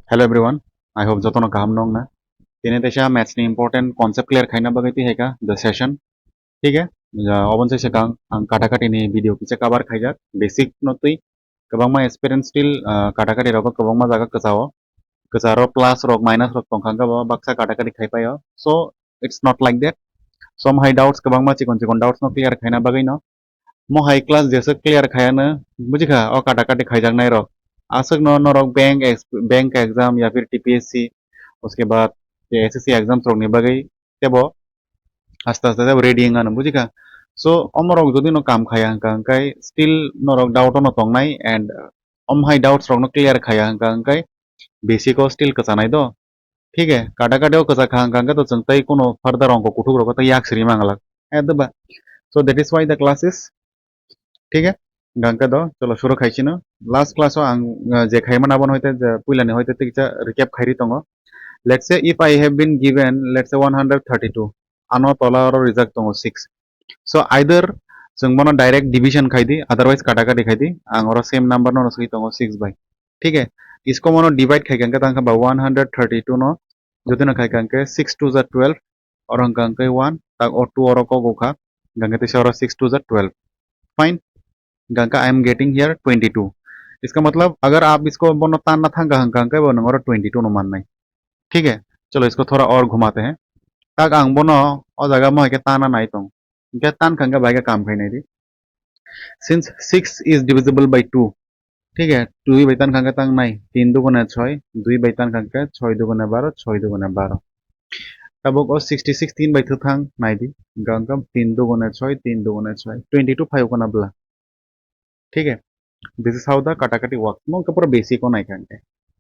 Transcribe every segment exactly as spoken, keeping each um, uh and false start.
Hello everyone, I hope jotono kaham nong na. Tini teisa maths ni important concept clear khaina bagwi twi haika the session. Thik hai, oboni se swkang ang kata kati ni video kisa cover khaijak, basic no twi kwbangma aspirant still kata kati rogo kwbangma jaga kwchao, kwcharo plus rok minus rok tongkha, hwnkhe bo baksa kata kati khai paio. So it's not like that. Some hai doubts, kwbangma chikon chikon doubts no clear khaina bagwi no mo hai class jesa clear khayano, bujikha, o kata kati khaijaknai rok. Aswkno norok bank ex-, bank exam ya phir T P S C, uske baad S S C exams rokni bagwi tebo aste aste tebo ready wngano, bujikha. So omorok jodi no kam khaya hwnkha hwnkhe still norok doubt ono tongnai, and om hai doubts rokno clear khaya hwnkha hwnkhe basic o still kwchanai do. Thik hai, kata kati o kwchak kha hwnkha hwnkhe to chwng tei kuno further ongko kuthuk rogo tei yak siri manglak. Eh, diba? So that is why the class is, thik hai, hwnkha hwnkhe do, cholo, shuru khai sino. Last class o ang, uh, je khaimani abono hoite je puilani hoite tei kisa recap khairi tongo. Let's say if I have been given, let's say, one hundred thirty-two, ano tola oro rijak tongo six. So either chwng bono direct division khai di, otherwise kata kati khai di. Ang oro same number no swi tongo six bai. Thik hai? Isko mono divide khai kha hwnkhe tang kha ba one hundred thirty-two no, jodi no khai kha hwnkhe six two za twelve, oro hwnkha hwnkhe one, tak o two oro kok o kha, hwnkha hwnkhe teisa oro six two za twelve. Fine. Hwnkha hwnkhe I am getting here twenty-two. Iska matlab, agar aap isko bono tanna thang kha hwnkha hwnkhe bo nwng oro twenty-two no mannai. Thik hai? Cholo, isko thoda aur ghumate hain. Tak ang bono o jaga mo hai khe tanna nai tong. Hwnkhe tan kha hwnkhe bai khe kam khai nai di. Since six is divisible by two, thik hai, dui bai tan kha hwnkhe tang nai, tin dugune choi, dui bai tan kha hwnkhe choi dugune baro, choi dugune baro. Tabuk o sixty six tin bai thwthang nai di, hwnkha hwnkhe tin dugune choi, tin dugune choi, twenty two phai o kana bwla. Thik hai? This is how the kata kati works. Mo khe pura basic o nai kha hwnkhe.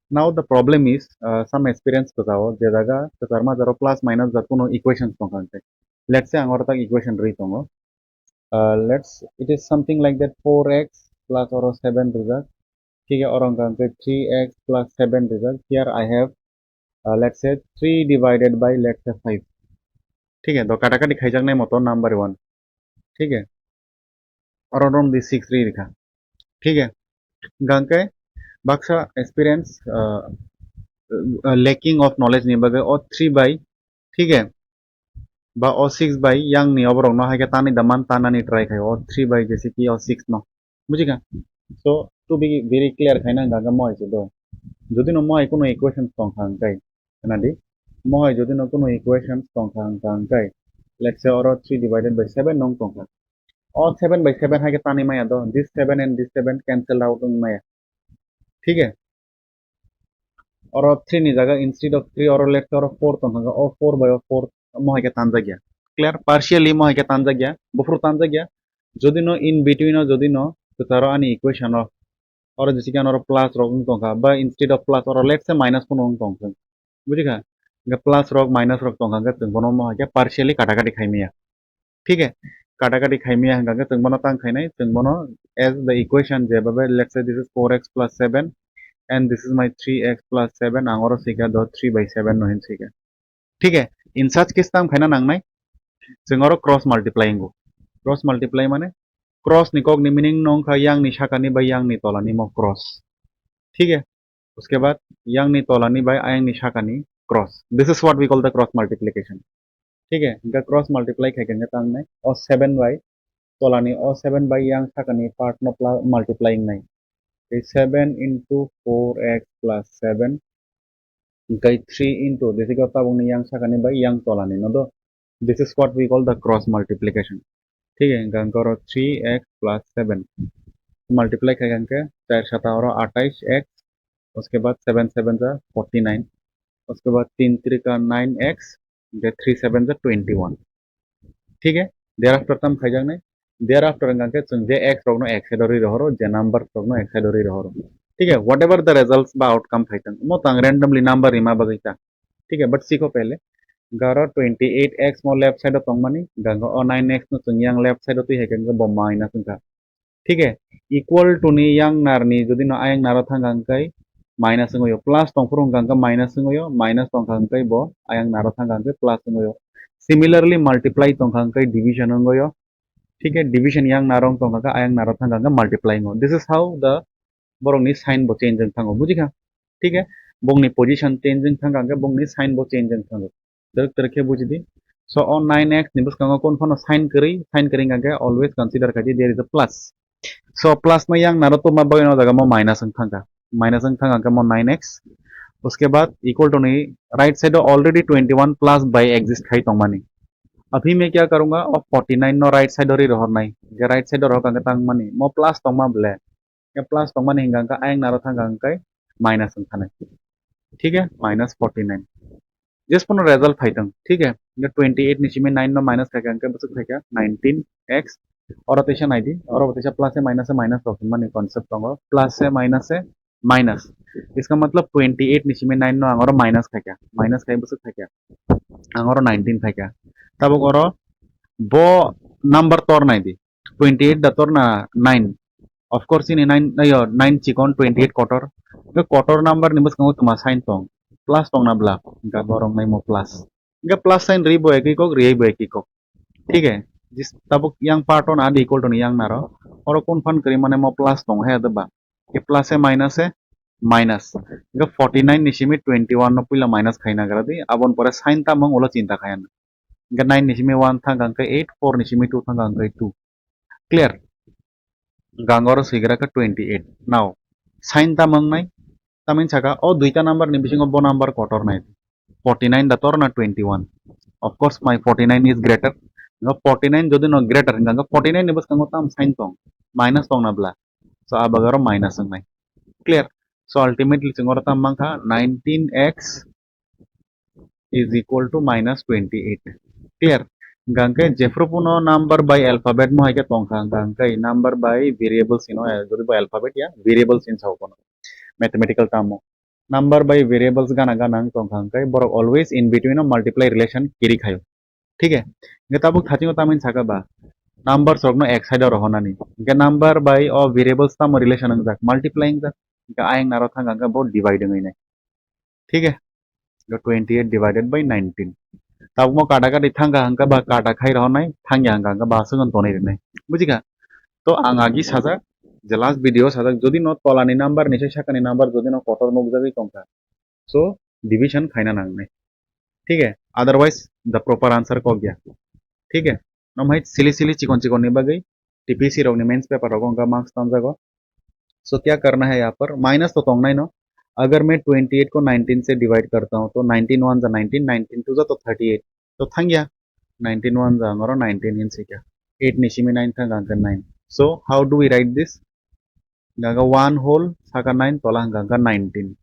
Now the problem is, uh, some aspirants kwchao je jaga kwchar majaro plus minus jat kuno equations tong kha hwnkhe. Let's say ang oro tak equation rwi tongo. Uh, let's, it is something like that, four x plus oro seven rijak. Thik hai, oro hwnkha hwnkhe three x plus seven rijak. Here I have, uh, let's say, three divided by, let's say, five. Thik hai, do kata kati khaijaknai moto number one. Thik hai? Oro rom di six ri rikha. Thik hai? Hwnkha hwnkhe baksa aspirants, uh, uh, lacking of knowledge ni bagwi o three bai, thik hai, ba o six bai yang ni oborok no hai khe tanwi da man tanani try khai o three bai jese ki o six no. Bujikha? So to be very clear khaina hwnkha hwnkhe mo hai se do. Jodi no mo hai kuno equations tong kha hwnkhe, khna di, mo hai jodi no kuno equations tong kha hwnkha hwnkhe, let's say oro three divided by seven nong tong kha. O seven by seven hai khe tanwi maya do. This seven and this seven cancel out wng maya. Thik hai? Oro three ni jaga, instead of three, oro let's say oro four tong kha, o four by o four mo hai khe tanjak ya. Clear? Partially mo hai khe tanjak ya, buphuru tanjak ya. Jodi no in between o jodi no kwcharo ani equation o, oro jesi khe oro plus rok wng tong kha, ba instead of plus oro let's say minus phano wng tong kha. Bujikha? Hwnkhe plus rok minus rok tong kha, hwnkhe chwng bono mo hai khe partially kata kati khai maya. Thik hai? Kata kati khai maya hwnkha hwnkhe chwng bono tang khainai, chwng bono as the equation, je babe, let's say this is four x plus seven and this is my three x plus seven, ang oro sika do three by seven no hin sika. Thik hai? In such case tang khaina nangnai, chwng oro cross multiply wngo. Cross multiply mane cross ni kok ni meaning no wngkha yang ni saka ni bai yang ni tola ni mo cross. Thik hai? Uske baad yang ni tola ni bai ayang ni saka ni cross. This is what we call the cross multiplication. Thik hai? Hwnkhe cross multiply khai khe tang nai. O seven bai tola ni, o seven bai yang saka ni part no pla-, multiply wngnai. Tei seven into four x plus seven. Hwnkhe three into, jese khe tabuk ni yang saka ni bai yang tola ni no do. This is what we call the cross multiplication. Thik hai, hwnkhe oro three x plus seven. Multiply khai hwnkhe char sata oro atais x, uske baad seven seven ja forty nine, uske baad tin trika nine x, hwnkhe three seven ja twenty one. Thik hai? Thereafter tam khaijaknai. Thereafter hwnkha khe chwng je x rokno x side o rwi rohoro, je number rokno x side o rwi rohoro. Thik hai? Whatever the results ba outcome phaithang, omo tang randomly number rima bagwi ta. Thik hai? But sikho pehle, hwnkha oro twenty eight x mo left side o tongmani, hwnkha o nine x no chwng yang left side o twi hai khe bo minus wngkha. Thik hai? Equal to ni yang nar ni jodi no ayang naro thang kha hwnkhe minus wngwi o, plus tong phuru hwnkha hwnkhe minus wngwi o, minus tong kha hwnkhe bo ayang naro thang kha hwnkhe plus wngwi o. Similarly multiply tong kha hwnkhe division wngwi o. Thik hai? Division yang naro tong kha hwnkhe ayang naro thang kha hwnkhe multiply wngwi o. This is how the borok ni sign bo change wng thango, bujikha? Thik hai? bongni position change wng thangkha hwnkhe bongni sign bo change wng thango. Twrwk twrwk khe buji di. So o nine x ni bwskango kun phano sign kwrwi, sign kwrwi hwnkhe always consider khai di there is a plus. So plus no yang naro tuma bagwi no jaga mo minus wng thangkha. Minus wng thangkha hwnkhe mo nine x. Uske baad equal to ni right side o already twenty-one plus by exist khai tongmani. Abhi main kya karunga, o forty-nine no right side o ri rohornai. Hwnkhe right side o rohor hwnkhe tangmani. Mo plus tongma ble. Hwnkhe plus tongmani hwnkha hwnkhe ayang naro thangkha hwnkhe minus wng thanai. Thik hai? Minus forty-nine. Just kono result phaitong. Thik hai? Hwnkhe twenty-eight ni simi nine no minus khaikha hwnkhe bwswk khaikha nineteen x. Oro teisa naidi. Oro bo teisa plus a minus a minus rok hinmani concept tongo. Plus a minus a minus. Iska matlab twenty-eight ni simi nine no ang oro minus khaikha. Minus khai bwswk khaikha. Ang oro nineteen khaikha. Tabuk oro bo number tor naidi. Twenty-eight da tor na nine. Of course, ini nine, ayo, nine chikon, twenty-eight kotor. Hwnkhe kotor number ni bwskango tuma sign tong. Plus tong na bla. Hwnkhe borok naimo plus. Hwnkhe plus sign ri bo ekhi kok, ri bo ekhi kok. Thik hai? Jis tabuk yang part on ad equal to ni yang naro. Oro kun phan kwrwi mane mo plus tong hai adaba. Hwnkhe plus a minus a minus. Hwnkhe forty-nine ni simi twenty-one no puila minus khaina gra di. Abon pore sign tamung ulo chinta khaya. Hwnkhe nine ni simi one thangkha hwnkhe eight, four ni simi two thangkha hwnkhe two. Clear? Hwnkhe ang oro swigra kha twenty-eight. Now, sign tamo wngnai? Tamni saka o duita number ni bisingo bo number kotor nai. Forty-nine da tor na twenty-one? Of course, my forty-nine is greater. Hwnkhe forty-nine jodi no greater, hwnkhe forty-nine ni bwskango tam sign tong? Minus tong na bla? So, a bagwi oro minus wngnai. Clear? So, ultimately, chwng oro tam mankha nineteen x is equal to minus twenty-eight. Clear? Hwnkhe jephru puno number by alphabet mo hai khe tongkha, hwnkhe number by variables hino, eh, jodi bo alphabet ya, variables hin sao kono. Mathematical term o. Number by variables gana gana wng tongkha, hwnkhe borok always in between o multiply relation kiri khaio. Thik hai? Hwnkhe tabuk thasingo tamni saka ba, numbers rokno ek side o rohornani. Hwnkhe number by o variables tamo relation wngjak, multiply wngjak. Hwnkhe ayang naro thangkha, hwnkhe bo divide wngwi nai. Thik hai? Hwnkhe twenty-eight divided by nineteen. Tabukmo kata kati thangkha hwnkhe ba kata khai rohornai, thangya hwnkha hwnkhe ba aswk tonwi rwnai. Bujikha? To ang agi sajak, je last video sajak, jodi no tolani number ni sai sakani number jodi no kotor nukjagwi tongkha, so division khaina nangnai. Thik hai? Otherwise, the proper answer kok ya. Thik hai? Nom hai silly silly chikon chikon ni bagwi T P S C rok ni mains paper rogo wngkha marks tanjago. So kya karna hai yahan par? Minus to tongnai no. Agar main twenty-eight ko nineteen se divide karta hu, to nineteen one ja nineteen, nineteen two ja to thirty-eight. To thangya, nineteen one ja ang oro nineteen hin sikha. Eight ni simi nine thangkha hwnkhe nine. So how do we write this? Hwnkhe one whole saka nine, tola hwnkha hwnkhe nineteen.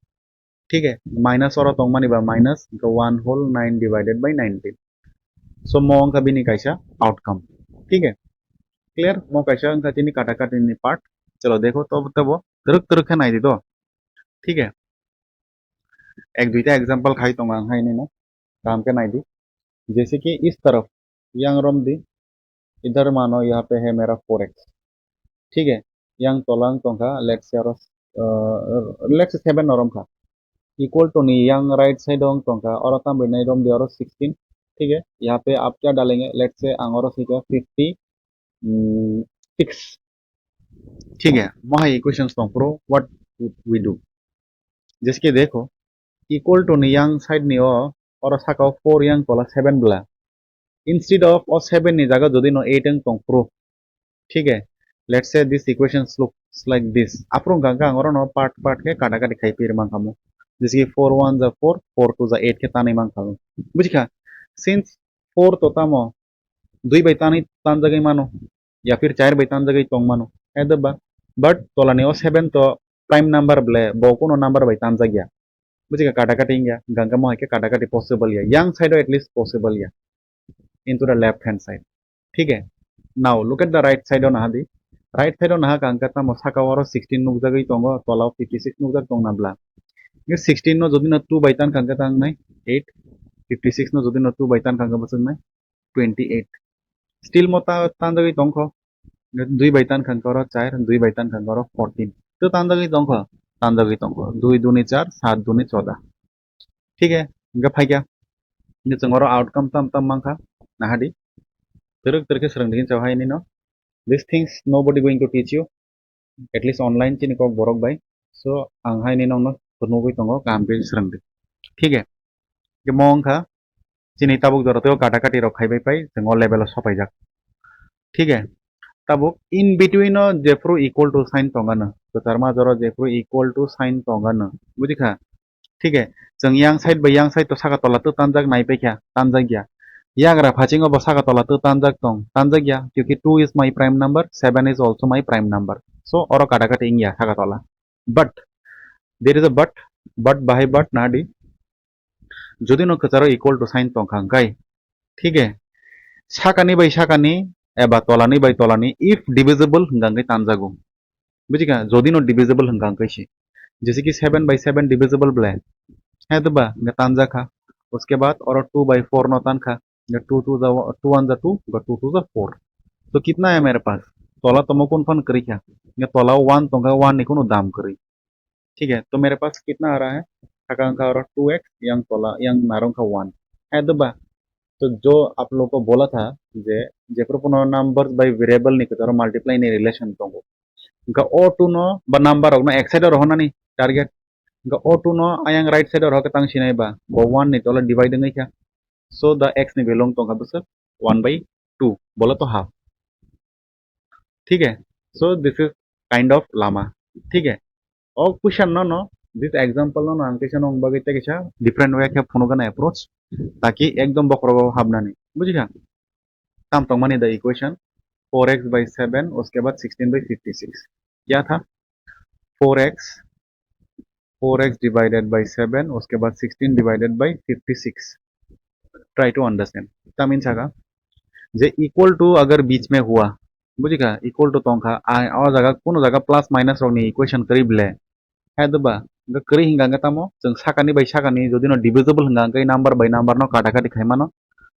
Thik hai? Minus oro tongmani ba minus, hwnkhe one whole nine divided by nineteen. So mo wngkha bini kaisa outcome. Thik hai? Clear? Mo kaisa wngkha tini kata kati ni part. Chalo dekho, tobo, tobo twrwk twrwk khe naidi to. Thik hai? Ek duita example khai tongo ang hai nino. Kaham khe naidi. जैसे कि इस तरफ, yang romdi, इधर मानो यहाँ पे है मेरा four x. ठीक है, yang tolang tongkha, let's say, aro, uh, let's say seven no romkha. Equal to ni yang right side o tongkha, oro tamni nai romdi oro sixteen. ठीक है, यहाँ पे आप क्या डालेंगे? Let's say, ang oro sikha fifty, mm, six. ठीक है, mo hai equations tong pro, what would we do? जैसे कि देखो, equal to ni yang side ni o, oro saka o four yang tola seven bla. Instead of o seven ni jaga jodi no eight wng tong pro. ठीक है? Let's say this equation looks like this. Aphuru hwnkha hwnkhe ang oro no part part khe kata kati khai pir mankha mo. जैसे कि four one जा four, four two जा eight khe tanwi mankha mo. Bujikha? Since four to tamo dui bai tanwi tanjagwi mano. Ya phir char bai tanjagwi tong mano. Hai da ba? But tolani o seven to prime number ble, bo kuno number bai tanjak ya. Bujikha, kata kati wngya, hwnkha hwnkhe mo hai khe kata kati possible ya. Yang side o at least possible ya. Into the left hand side. ठीक है? Now look at the right side o naha di. Right side o naha kha hwnkhe tamo saka oro sixteen nukjagwi tongo, tola o fifty six nukjak tong na bla. Hwnkhe sixteen no jodi no two bai tan kha hwnkhe tangnai eight, fifty six no jodi no two bai tan kha hwnkhe bwswk nai twenty eight. Still mo ta-, tanjagwi tongkho. Dui bai tan kha hwnkhe oro char, dui bai tan kha hwnkhe oro fourteen. To tanjagwi tongkho, tanjagwi tongkho. Dui duni char, sat duni choda. ठीक है, hwnkhe phaikha. Hwnkhe chwng oro outcome tam tam mankha. Nahadi. Twrwk twrwk khe swrwng di hinwi sao hai nino. These things nobody going to teach you. At least online chini kok borok bai. So, ang hai nino no to nugwi tongo, kaham khe swrwng di. Thik hai? Khe mo wngkha chini tabuk jora tei o kata kati rok khaibai pai chwng o level o sopaijak. Thik hai? Tabuk in between o jephru equal to sign tongano, kwcharma jora jephru equal to sign tongano, bujikha? Thik hai? Chwng yang side bai yang side to saka tola to tanjak nai paikha, tanjak ya. Yagra phasingo bo saka tola to tanjak tong, tanjak ya, kyunki two is my prime number, seven is also my prime number. So oro kata kati wngya saka tola. But there is a but, but bahai but nadi. Jodi no kwcharo equal to sign tongkha hwnkhe, thik hai? Sakani bai sakani eba tolani bai tolani if divisible hwnkha hwnkhe tanjago. Bujikha? Jodi no divisible hwnkha hwnkhe se. Jese ki seven by seven divisible ble. Hai to ba, hwnkhe tanjakha. Uske baad oro two by four no tankha. Hwnkhe two two ja, two one ja two, hwnkhe two two ja four. To kitna hai mere paas? Tola tomo kun phan kwrwi kha. Hwnkhe tola o one tongkha, one ni kunu dam kwrwi. ठीक है, तो मेरे पास कितना आ रहा है? Saka wngkha oro two x, yang tola, yang narwk wngkha one. Hai to ba? तो जो आप लोग को बोला था, je, jephru phano numbers by variable ni kwcharo multiply ni relation tongo. Hwnkhe o two no ba number rok no x side o rohornani target. Hwnkhe o two no ayang right side o rohor khe tang sinai ba, bo one ni tola divide wngwi kha. So the x ni value wng tongkha bwswk one by two, bole to half. ठीक है? So this is kind of lama. ठीक है? O question no no, this example no no ang kaisa no bagwi tei kaisa different way khe phunukgana approach, taki ekdom bokhorogo habnani. Bujikha? Tam tongmani the equation four x by seven, uske baad sixteen by fifty six. Kya tha? Four x, four x divided by seven, uske baad sixteen divided by fifty six. Try to understand. Tam wngkha je equal to agar beech mein hua, bujikha? Equal to tongkha, o jaga kuno jaga plus minus rokni equation kwrwi ble. Hai to ba? Hwnkhe kwrwi hwnkha hwnkhe tamo, chwng sakani bai sakani jodi no divisible hwnkha hwnkhe number by number no kata kati khai mano,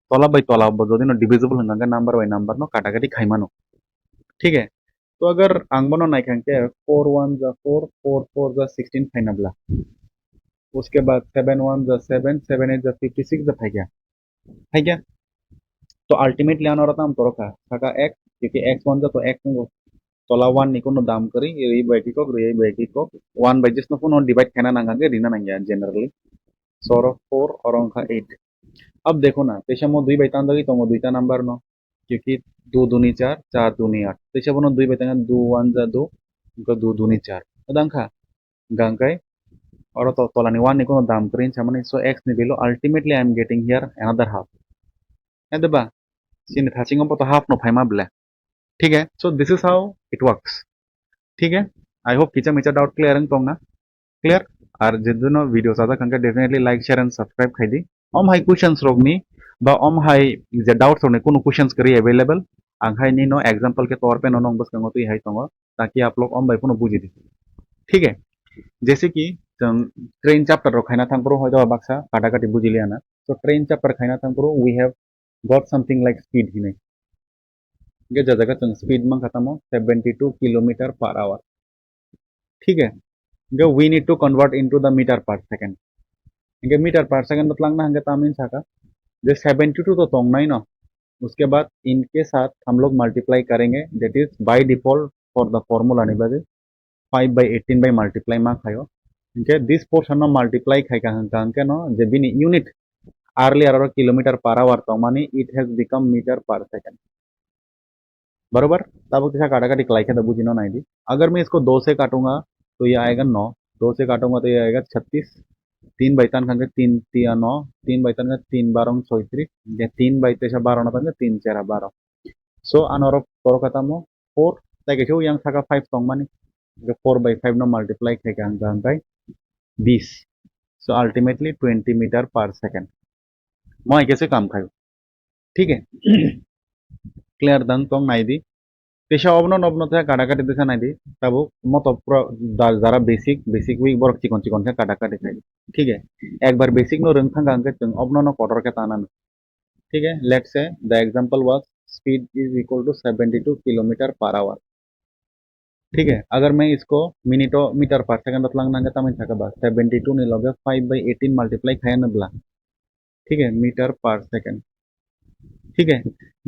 tola bai tola bo jodi no divisible hwnkha hwnkhe number by number no kata kati khai mano. ठीक है? To agar ang bono naikha hwnkhe four one ja four, four four ja sixteen phaina bla. Uske baad seven one ja seven, seven eight ja fifty six ja phaikha. Phaikha? To ultimately ano oro tam torokha. Saka x, kyunki x one ja to x wngo. Tola one ni kuno dam kwrwi, rwi bai kikok, rwi bai kikok. One by just no kuno divide khaina nangkha hwnkhe rina nangya generally. So oro four, oro wngkha eight. Ab dekho na, teisa mo dui bai tanjagwi tongo duita number no. Kyunki dui duni char, char duni aat. Teisa bono dui bai tangkha, dui one ja dui, wngkha dui duni char. Odang kha, hwnkhe oro to tolani one ni kuno dam kwrwi hinwi samani. So x ni value ultimately I am getting here another half. Hai to ba? Chini thasingo bo to half no phaima ble. ठीक है? So this is how it works. ठीक है? I hope kicha micha doubt clear wng tongna. Clear? Ar jodi no video sajak hwnkhe definitely like, share and subscribe khai di. Om hai questions rokni ba om hai je doubts rokni kuno questions kwrwi available, ang hai nino example khe tor pen no bwskango twi hai tongo, taki aplok om bai phano buji di. ठीक है? Jese ki chwng train chapter rok khaina thang phuru hoito baksa kata kati bujiliya na. So train chapter khaina thang phuru we have got something like speed hinwi. Hwnkhe je jaga chwng speed mankha tamo seventy two kilometer per hour. ठीक है? Hwnkhe we need to convert into the meter per second. Hwnkhe meter per second no twlangna hwnkhe tamo wngwi sakha je seventy two to tongnai no, उसके बाद इनके साथ हम लोग multiply करेंगे, that is by default for the formula ni bagwi five by eighteen bai multiply ma khaio. Hwnkhe this portion no multiply khaikha hwnkha hwnkhe no je bini unit earlier oro kilometer per hour tongmani, it has become meter per second. बरोबर? Tabuk tisa kata kati khlai khe da buji no nai di. अगर मैं इसको दो से काटूंगा तो ये आएगा नौ, दो से काटूंगा तो ये आएगा छत्तीस, तीन bai tan kha hwnkhe tin tiya no, tin bai tan kha tin barong soitris, je tin bai tesa baro no tan kha tin chera baro. So ano oro toro kha tamo four, tai kaisa yang saka five tongmani, je four by five no multiply khai kha hwnkha hwnkhe bis. So ultimately twenty meter per second. Mo hai khe se kam khaio. ठीक है? Clear dang tong nai di. Tesa obno nobno tesa kata kati tesa nai di. Tabuk moto pura da-, jara basic, basic weak borok chikon chikon khe kata kati khai di. ठीक है? Ekbar basic no rwng thang kha hwnkhe chwng obno no kotor khe tana nw. ठीक है? Let's say the example was speed is equal to seventy two kilometer per hour. ठीक है, अगर मैं इसको मिनटो मीटर पर सेकंड तलांग नांगे तमिन सके बा seventy two ni loge five by eighteen multiply खाया नबला। ठीक है, meter per second। ठीक है,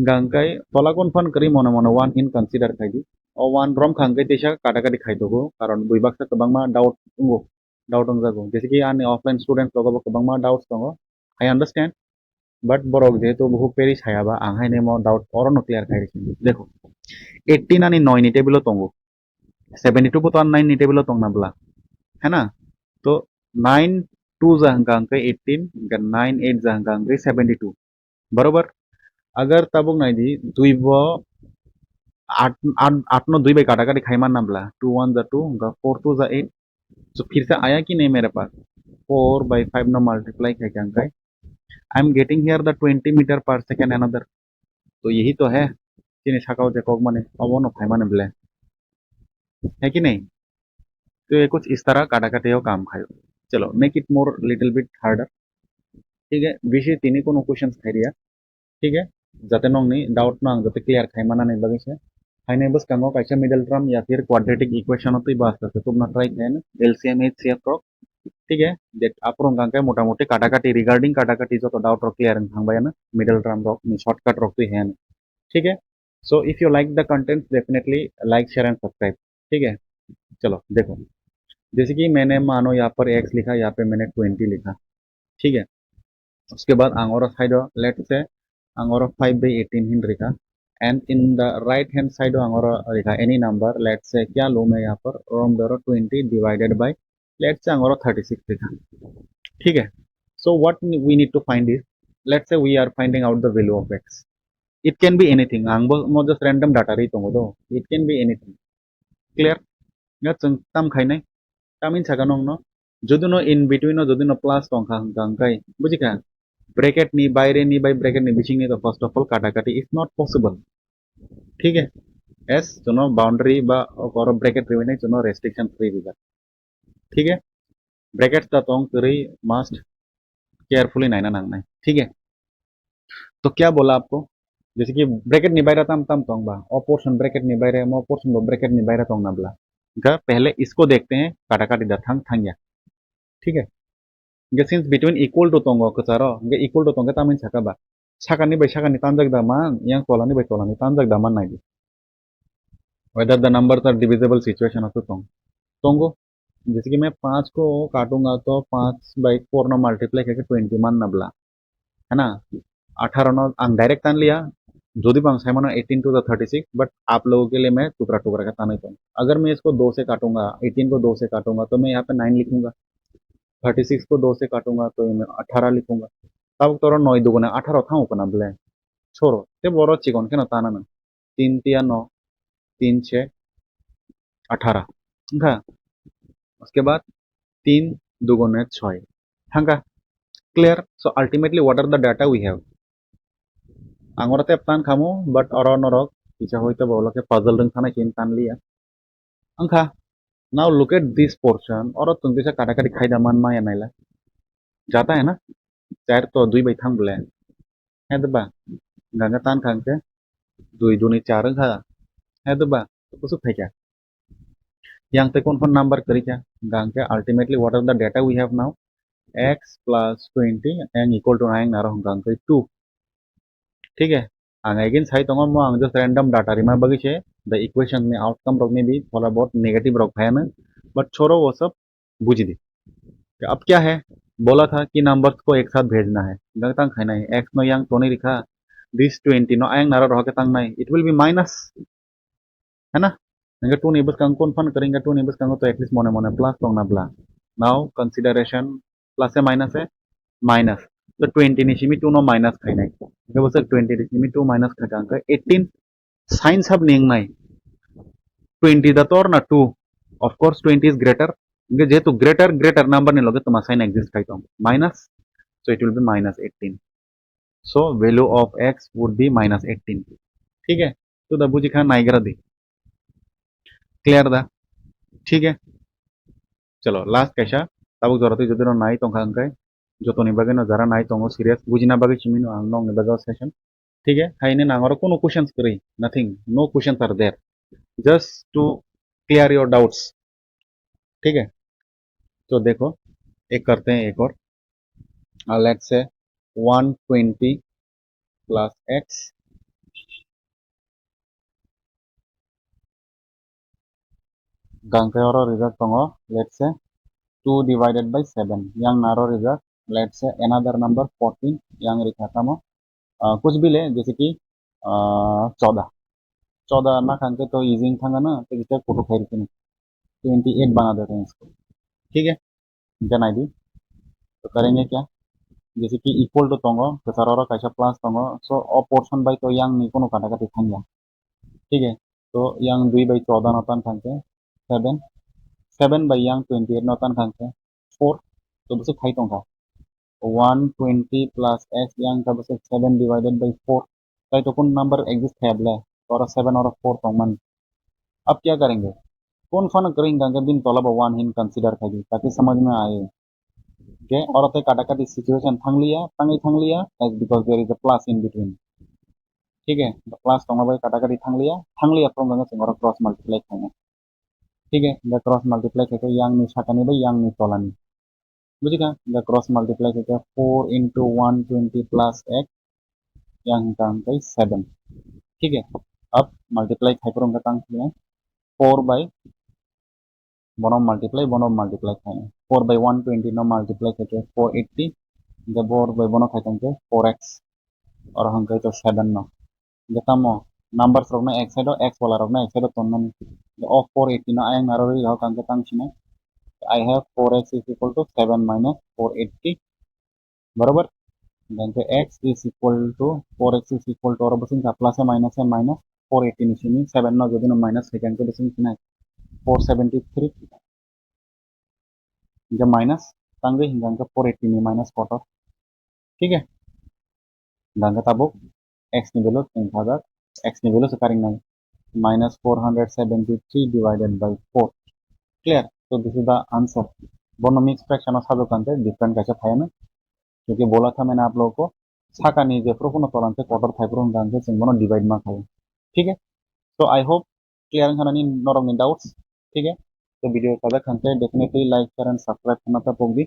gangkai tola kon phan kri mone mone one hin consider khai di। O one rom khangkai tesa kata kati khai dogo, karon bui baksa kwbangma doubt ungo। doubt wngjago. Jese ki ani offline students rogo bo kwbangma doubts tongo, I understand, but borok jehetu buhuk peri saya ba, ang hai nemo doubt oro no clear khai rikha. Dekho, eighteen ani noi ni table o tongo, seventy two bo to ani nine ni table o tongna bla, hai na? To nine two ja hwnkha hwnkhe eighteen, hwnkhe nine eight ja hwnkha hwnkhe seventy two. Barobar, agar tabuk nai di, dui bo aat, aat, aat no dui bai kata kati khai manna bla, two one ja two, hwnkha four two ja eight. So phir se aya ki nahi mere paas? Four by five no multiply khai kha hwnkhe, I am getting here the twenty meter per second another. To yahi to hai, chini saka o je kok mani, obo no phai mani bla. Hai ki nahi? To ye kuch is tarah kata kati o kaam khayo. Chalo, make it more little bit harder. ठीक है, bisi tini kono questions khai riya. ठीक है, jate nongni doubt no ang jate clear khai manani bagwi se. Haino bwskango kaisa middle term ya phir quadratic equation o twi bo aste aste tubna try khai, L C M, H C F rok. ठीक है, that aphuru hwnkha hwnkhe mota moti kata kati, regarding kata kati joto doubt rok clear wng thang bai ano, middle term rok ni shortcut rok twi hai ano. ठीक है, so if you like the content, definitely like, share and subscribe. ठीक है, चलो देखो, जैसे कि मैंने मानो यहाँ पर एक्स लिखा, यहाँ पे मैंने ट्वेंटी लिखा। ठीक है, उसके बाद ang oro side o, let's say, ang oro five by eighteen hin rikha, and in the right hand side o ang oro rikha any number, let's say क्या लूँ मैं यहाँ पर, rom doro twenty divided by, let's say ang oro thirty six rikha. ठीक है, so what we need to find is, let's say we are finding out the value of x. It can be anything. Ang bo mo just random data ri tongo do. It can be anything. Clear? Nga chwng tam khainai. Tam in saka nongno. Jodi no in between no, jodi no plus tong kha hwnkha hwnkhe, buji kha? Bracket ni baire ni bai bracket ni bising ni to first of all kata kati is not possible. ठीक है? As chuno boundary ba okoro bracket riwi nai chuno restriction free rijak. ठीक है? Bracket ta tong kwrwi must carefully naina nangnai. ठीक है? तो क्या बोला आपको? जैसे कि bracket ni baire tam tam tong ba, o portion bracket ni baire, mo portion bo bracket ni baire tong na bla. Ga pehle isko dekhte hain, kata kati da thang thang ya. ठीक है? Ga since between equal to tongo kwcharo, ga equal to tongkhe tamni saka ba. Sakani bai sakani tanjak da man, yang tolani bai tolani tanjak da man nai di. Whether the numbers are divisible situation also tong. Tongo. जैसे कि मैं पाँच को काटूंगा तो पाँच by four no multiply करके twenty मान ना बला, है ना? अठारह no ang direct tan लिया, যদি bang sai mano eighteen to the thirty six, but आप लोगों के लिए मैं टुकड़ा टुकड़ा का ताना ही करूँ। अगर मैं इसको दो से काटूंगा, eighteen को दो से काटूंगा, तो मैं यहाँ पे nine लिखूंगा, thirty six को दो से काटूंगा तो मैं अठारह लिखूंगा। तब तो नौ दुगुने अठारह था ऊपर ना बोले छोरो ते बोरो चिकन के ना ताना ना। तीन तिया नौ, तीन छः अठारह। Okay, उसके बाद तीन दुगुने छः। Thangkha? Clear? So ultimately what are the data we have? Ang oro tep tan khamu, but oro norok kisa hoito bo ulo khe puzzle rwng thana khe tan liya. Wngkha, now look at this portion, oro chwng kisa kata kati khaida man maya naila. Jata hai na? Char to dui bai thang bole. Hai da ba? Ganga tan khang khe dui duni char wngkha. Hai da ba? Kusuk phaikha. Yang tei kon phon number kwrwi kha. Ganga khe ultimately what are the data we have now? X plus twenty and equal to nine naro hwnkha hwnkhe two. ठीक है? Ang again sai tongo mo ang just random data rima bagwi se the equation ni outcome rok maybe thoda bahut negative rok phaiya na, but choro wo sab bujidi. अब क्या है, बोला था कि नंबर्स को एक साथ भेजना है, gangtang khainai x no yang toni rikha, this twenty no ayang naro rohake tangnai, it will be minus, hai na? Hingke two ni bwskango kon phan kwrwi hingke two ni bwskango to at least mone mone plus tongna bla. Now consideration plus e minus e minus. To twenty ni simi two no minus khainai. Hingke bwswk twenty ni simi two minus khaikha hingke eighteen. Sign sab ni wngnai. Twenty da tor na two. Of course twenty is greater. Hingke jehetu greater, greater number ni loge toma sign exist khai tong. Minus. So it will be minus eighteen. So value of x would be minus eighteen. ठीक है? To da buji kha naigra di. Clear da? ठीक है? Chalo, last kaisa. Tabuk jora twi jodi no nai tongkha hingke, jotoni bagwi no jara nai tongo serious. Bujina bagwi simi no ang nokni bagwi session. ठीक है? Haini nang oro kuno questions kwrwi. Nothing. No questions are there. Just to clear your doubts. ठीक है? तो देखो, एक करते हैं एक और। Uh, let's say one twenty plus x. Gangkai oro rijak tongo, let's say two divided by seven, yang naro rijak, let's say another number fourteen, yang rikha tamo, ah, kuch bhi le, jaise ki, ah, chauda. Chauda na khan khe to easy thanga na, to kisa kutu khai rikini. Twenty eight bana de tong. Thik hai? Hingke nai di. To karenge kya? Jaise ki equal to tongo, kwcharo oro kaisa plus tongo. So, o portion bai to yang ni kono kata kati thangya. Thik hai? To yang dui bai chauda no tan thangkhe seven. Seven bai yang twenty eight no tan thangkhe four. To bwswk khai tongkha. One twenty plus x yang kha bwswk seven divided by four. Tai to kun number exist khaya ble. Oro seven oro four tongmani. Ab kya karenge? Kun phano kring kangkhe bin tola bo one hin consider khai di. Taki samajh mein aaye. Ke oro te kata kati situation thangliya, tangwi thangliya, as because there is a plus in between. Thik hai, the plus tongma bai kata kati thangliya, thangliya from gana chwng oro cross multiply khaina. Thik hai, the cross multiply khaikhe yang ni sakani bai yang ni tolani. Bujikha, the cross multiply khaikhe four into one twenty plus x, yang hingka hingkai seven. Thik hai, ab multiply khai phuru hingka tang thik hai, four by bono multiply, bono multiply khai. Four by one twenty no multiply khai khe four eighty. Hingke four by bono khai tong khe four x. Oro hingke to seven no. Hingke tamo numbers rok no ek side o, x wala rok no ek side o tonnani. Hingke o four eighty no ayang naro ri rok hingke tang sini. I have four x is equal to seven minus four eighty. Barabar? Hingke x is equal to four x is equal to oro bwswk wngkha plus a minus a minus four eighty ni simi seven no jodi no minus hai khe bwswk wngkha four seventy three. Hingke minus tangwi hingke hingke four eighty ni minus kotor. Thik hai? Hingke tabuk x ni value teng thajak, x ni value se karing nai minus four hundred seventy three divided by four. Clear? So this is the answer. Bono mix fraction o sajok kante different kaisa phaiano. Joki bola thamena upload ko sakani je phuru phano tolan se kotor thai phuru hingka hingke chwng bono divide ma khaio. Thik hai? So I hope clear wngkha nani norokni doubts. Thik hai? So video sajak khan khe definitely like, share and subscribe khana ta pokdi.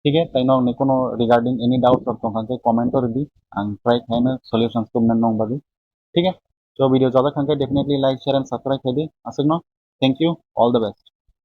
Thik hai? Tai norokni kono regarding any doubts rok tong khan khe comment o rwdi. Ang try khaina solutions tubuna nong bagwi. Thik hai? So video sajak khan khe definitely like, share and subscribe khaidi. Aswkno thank you, all the best.